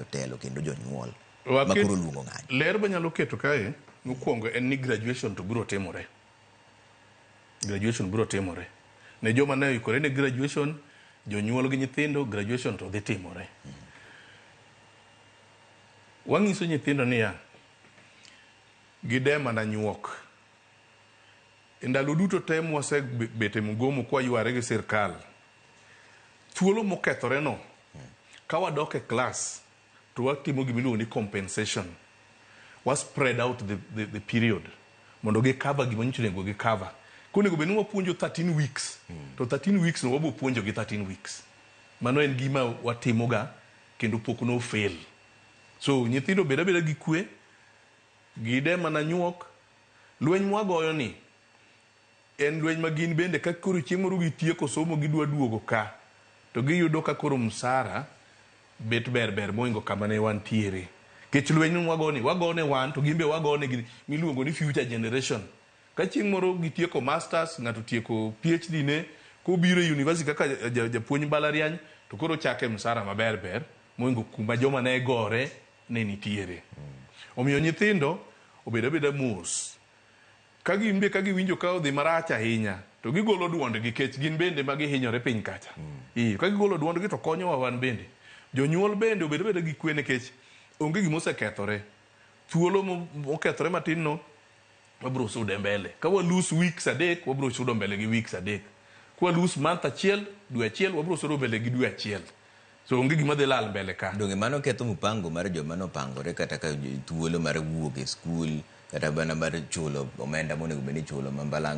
jotelo kendo jonyuol ma koro luongo ng'anyo. Ler manyalo keto kae mokwongo en ni graduation to biro timore. Graduation biro timore. Ne joma ne oikore ne graduation, jonyuol gi nyithindo, graduation to dhi timore. Wang'iso nyithindo niya, gide mana nyuok. E ndalo duto te mwasebet e mgomo kwayware gi sirkal, thuolo mokethore no, ka wadok e klas to watimo gima iluongo ni compensation. Wa spread out the period mondo gi cover gima nyocha onego gi cover. Konego bed ni wapuonjo 13 weeks, to 13 weeks no wabo puonjo gi 13 weeks. Mano en gima watimoga kendo pok no fail. So nyithindo bed abeda gi kwe, gide mana nyuok. Lweny mwagoyo ni en lweny ma gin bende ka koro chieng' moro gitieko somo gidwa duogo ka to giyudo ka koro msara bet ber ber moingo kama ne wantiere. Kech lweny mwago ni wagone wan to gin be wagone gi miluongo ni future generation. Ka chieng' moro gitieko masters, ng'ato otieko PhD ne, kobiro e university kaka japuonj mbalariany to koro chake msara maber ber moingo kuma joma ne gore ne nitiere. Omiyo nyithindo obed abeda mos. Ka gin be ka giwinjo ka odhi marach ahinya to gigolo duondgi kech gin bende ma gihinyore piny kacha. Ka gigolo duondgi to konyowa wan bende. Jonyuol bende obed abeda gi kwe nikech onge gima osekethore. Thuolo mokethore matin no wabiro sude mbele. Ka wa lose weeks 3 wabiro sudo mbele gi weeks 3. Ka wa lose month achiel, dwe achiel, wabiro sudo mbele gi dwe achiel. So onge gima dhi lal mbele ka. Donge mano ketho mpango mar joma nopangore kata ka thuolo mar wuok e skul kata mana mar chulo omenda monego bed ni ichulo ma mbalang'.